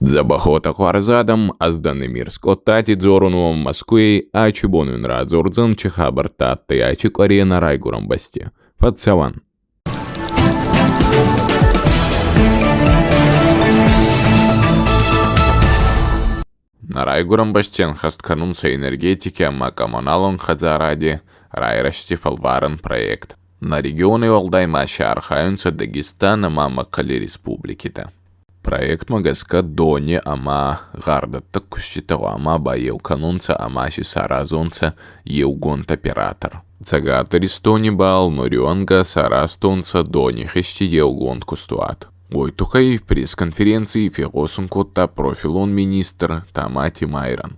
Дзӕбӕх уотӕ хуарз адӕм, ӕз дӕн Эмир Скъодтати, дзорун уӕм Мӕскуйӕй, ачи бон уин радзордзӕн, чи хабӕрттӕ адтӕй ачи къуӕре нӕ райгурӕн бӕсти. Фӕццӕуӕн! Нӕ райгурӕн бӕсти ӕнхӕст кӕнунцӕ энергетики ӕма коммуналон хӕдзаради райрӕзти фӕлварӕн проект. Нӕ региони уӕлдай ма си архайунцӕ Дагестан ӕма Мӕхъӕли республикитӕ. Проектмӕ гӕсгӕ дони ӕма гъардӕттӕг куститӕ гъӕуама байеу кӕнонцӕ ӕма си саразонцӕ еугонд оператор. Цӕгат Иристони бал нуриуӕнгӕ саразтонцӕ донихизти еугонд кустуат. Уой туххӕй пресс-конференций фегъосун кодта профилон министр Тамати Майрӕн.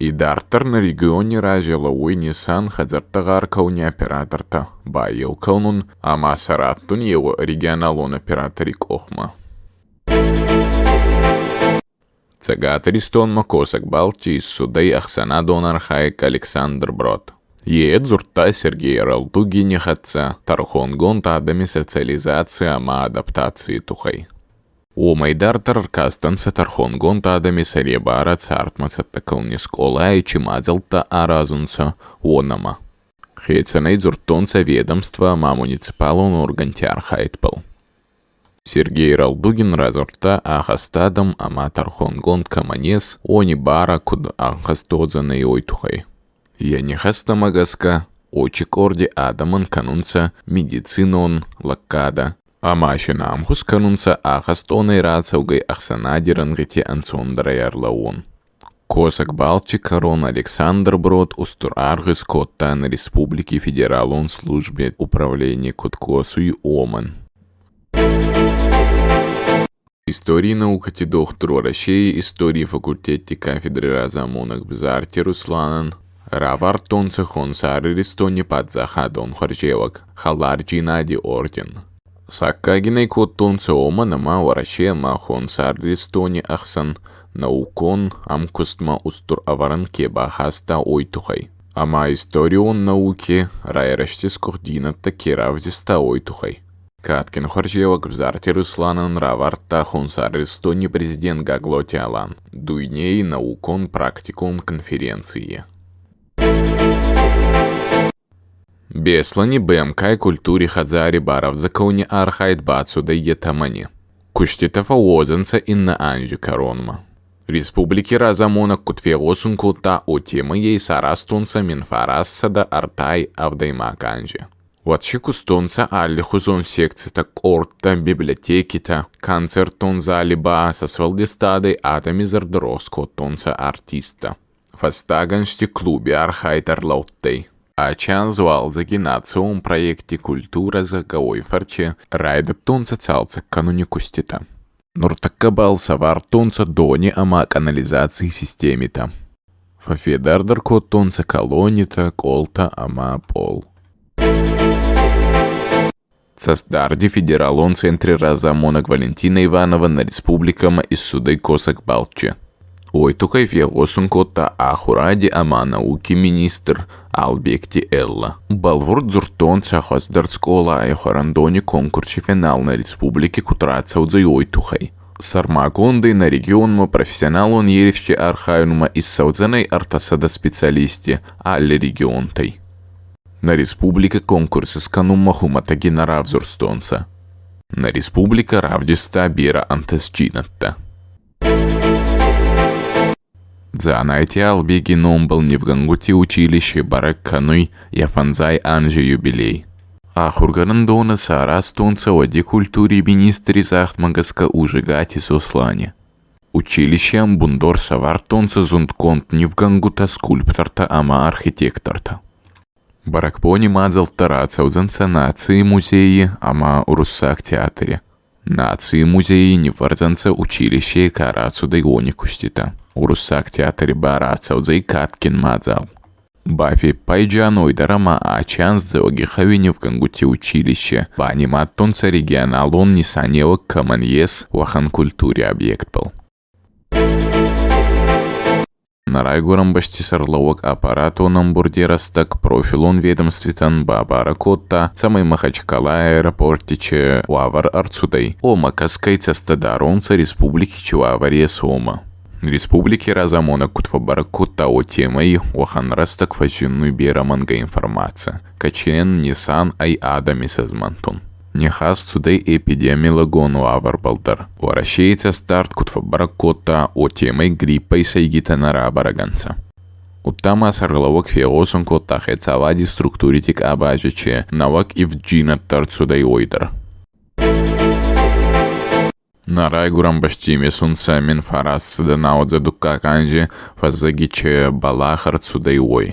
Идарддӕр нӕ региони рази лӕууй нисан хӕдзӕрттӕ гъар кӕуни оператортӕ байеу кӕнун ӕма сӕ раттун еу регионалон оператори къохмӕ. Цӕгат Иристонмӕ косӕг балти иссудӕй ӕхсӕнадон архайӕг Александр Брод. Е дзурдта Сергей Ралтугини хӕццӕ тӕрхонгонд адӕми социализаци ӕма адаптаций туххӕй. Уомӕй дарддӕр ӕркастӕнцӕ тӕрхонгонд адӕми сӕребарӕ цардмӕ цӕттӕ кӕнуни скъолай чи мадзӕлттӕ аразунцӕ, уонӕмӕ. Хецӕнӕй дзурдтонцӕ ведомство ӕма муниципалон оргӕнти архайдбӕл. Сергей Ралдугин радзурдта ахӕстадӕм ӕма тӕрхонгонд кӕмӕн ес, уони барӕ куд ӕнхӕст уодзӕнӕй, уой туххӕй. Йӕ нихӕстӕмӕ гӕсгӕ, очи къорди адӕмӕн кӕнунцӕ медицинон лӕггадӕ ӕма се нӕмхус кӕнунцӕ ахӕстъонӕй рацӕугӕй ӕхсӕнади рӕнгъити ӕнцондӕрӕй ӕрлӕуун. Косӕг балчи кӕрон Александр Брод устур аргъ искодта нӕ республики федералон служби управлений куд косуй, уомӕн. Историй наукӕти дохтур Уӕрӕсей историй факультети кафедри разамонӕг Бзарти Русланӕн равардтонцӕ Хонсар Иристони паддзахадон хуӕрзеуӕг Хӕлардзийнади орден. Саккаг ин ӕй кодтонцӕ уомӕн, ӕма Уӕрӕсе ӕма Хонсар Иристони ӕхсӕн наукон ӕмкустмӕ устур ӕвӕрӕн ке бахаста, уой туххӕй. Ӕма историон науки райрӕзти скъухдзийнӕдтӕ ке равдиста, уой туххӕй. Кадгин хуӕрзеуӕг Бзарти Русланӕн равардта Хонсар Иристони президент Гаглоти Алан дуйней наукон-практикон конференцийи. Беслӕни БМК-й культури хӕдзари барӕвдзӕ кӕнуни архайд бацудӕй йӕ тӕмӕни. Куститӕ фӕууодзӕнцӕ иннӕ анзи кӕронмӕ. Республики разамонӕг куд фегъосун кодта, уотемӕй ӕй исаразтонцӕ 1937 анзи. Уӕд си кустонцӕ аллихузон секцитӕ, къордтӕ, библиотекитӕ, концертон зали ба сӕ сфӕлдистадӕй адӕми зӕрдӕрохс кодтонцӕ артисттӕ. Фӕстаг ӕнзти клуби архайд ӕрлӕудтӕй. Ачи анз уалдзӕги национ проекти «Культурӕ» зӕгъгӕ, уой фӕрци райдӕдтонцӕ цалцӕг кӕнуни куститӕ. Нуртӕккӕ бал сӕвардтонцӕ дони ӕма канализаций системитӕ. Фӕффедардӕр кодтонцӕ колоннитӕ, къолтӕ ӕма пъол. Цӕстдарди федералон центри разамонӕг Валентина Иванова нӕ республикӕмӕ иссудӕй косӕг балчи. Уой туххӕй фегъосун кодта ахуради ӕма науки министр Албегти Эллӕ. Бӕлвурд дзурдтонцӕ хуӕздӕр скъолай хуӕрӕндони конкурси финал нӕ республики куд рацӕудзӕй, уой туххӕй. Сӕрмагондӕй нӕ регионмӕ профессионалон еристи архайунмӕ иссӕудзӕнӕй 300 специалисти алли регионтӕй. Нӕ республикӕ конкурс искӕнунмӕ хумӕтӕги нӕ равзурстонцӕ. Нӕ республикӕ равдиста берӕ ӕнтӕстдзийнӕдтӕ. Дзанайти Албеги номбӕл нивгӕнгути училище бӕрӕг кӕнуй йӕ фӕндзай анзи юбилей. Ахургӕнӕндонӕ саразтонцӕ уӕди культури министри загъдмӕ гӕсгӕ Ужегати Сослани. Училищейӕн бундор сӕвардтонцӕ зундгонд нивгӕнгутӕ, скульптортӕ ӕма архитектортӕ. Бӕрӕгбони мадзӕлттӕ рацӕудзӕнцӕ Наций музейи ӕма Уруссаг театри. Наций музейи ниввӕрдзӕнцӕ училищей ка рацудӕй, уони куститӕ. Уруссаг театри ба рацӕудзӕй кадгин мадзал. Бафеппайдзиан уой дӕр ӕма ачи анз Дзӕуӕгигъӕуи нивгӕнгути училище банимадтонцӕ регионалон нисанеуӕг кӕмӕн ес, уӕхӕн культури объектбӕл. Нӕ райгуырӕн бӕсти сӕргълӕууӕг аппаратон ӕмбурди рӕстӕг профилон ведомствитӕн бабарӕ кодта, цӕмӕй Махачкалай аэропорти ци уавӕр ӕрцудӕй, уомӕ кӕсгӕй цӕстӕ даронцӕ республики ци уавӕр ес, уомӕ. Республики разамонӕг куд фӕббӕрӕг кодта, уотемӕй уӕхӕн рӕстӕг фӕззиннуй берӕ мӕнгӕ информаци, кӕцийӕн нисан ӕй адӕми сӕзмӕнтун. Нихас цудӕй эпидемиологон уавӕрбӕл дӕр. Уӕрӕсей цӕстдард куд фӕббӕрӕг кодта, уотемӕй гриппӕй сӕйгитӕ нӕ рабӕрӕг ӕнцӕ. Удта ма сӕргълӕууӕг фегъосун кодта хецауади структурити къабази ци нӕуӕг ивддзийнӕдтӕ ӕрцудӕй, уой дӕр. Нӕ райгуырӕн бӕсти имисунцӕ 1990 дуккаг анзи фӕззӕги ци бӕлах ӕрцудӕй, уой.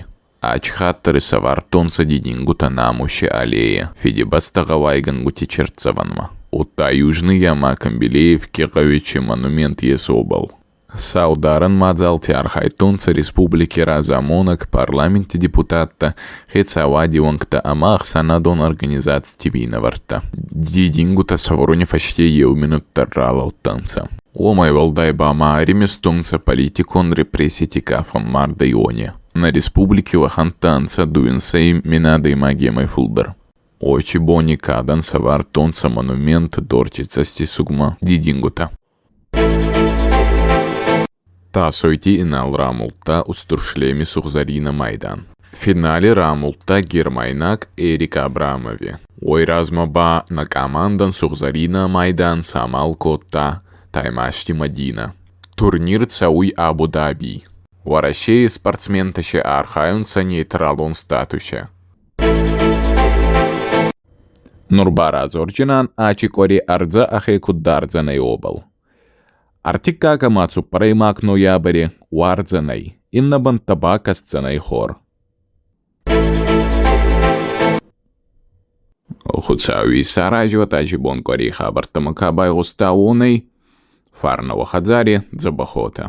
Ачхаттӕр исӕвардтонцӕ дидингутӕ Намуси аллейи, Фидибӕстӕ гъӕуайгӕнгути чиртдзӕвӕнмӕ. Удта Южный ӕма Камбилеевки гъӕуи ци монумент ес, уобӕл. Саударӕн мадзалти архайдтонцӕ республики разамонӕг, парламенти депутаттӕ, хецауади уӕнгтӕ ӕма ӕхсӕнадон организацити минӕвӕрттӕ. Дидингутӕ сӕвӕруни фӕсте еу минут дӕр ралӕудтӕнцӕ. Уомӕй уӕлдай ба ма ӕримистонцӕ политикон репрессити ка фӕммард ӕй, уони. Нӕ республики уӕхӕнттӕ ӕнцӕ дууинсӕй мин адӕймагемӕй фулдӕр. Уочи бони кадӕн сӕвардтонцӕ монумент Дорти цӕстисугмӕ дидингутӕ. Тасойти Инал рамулдта Устур шлеми сугъзӕрийнӕ майдан. Финали рамулдта гермайнаг Эрик Абрамови. Уой размӕ ба нӕ къамандӕн сугъзӕрийнӕ майдан самал кодта Таймазти Мӕдинӕ. Турнир цӕуй Абу-Дабий. Уӕрӕсей спортсментӕ си архайунцӕ нейтралон статуси. Нур ба радзордзинан ачи къуӕре ӕрдзӕ ӕхе куд дардзӕнӕй, уобӕл. Ӕртиккаг ӕма цуппӕрӕймаг ноябри уардзӕнӕй, иннӕ бӕнттӕ ба кӕсдзӕнӕй хор. Хуцауи исаразиуӕд ачи бон къуӕрей хабӕрттӕмӕ ка байгъуста, уонӕй фарнӕ уӕ хӕдзари, дзӕбӕх уотӕ.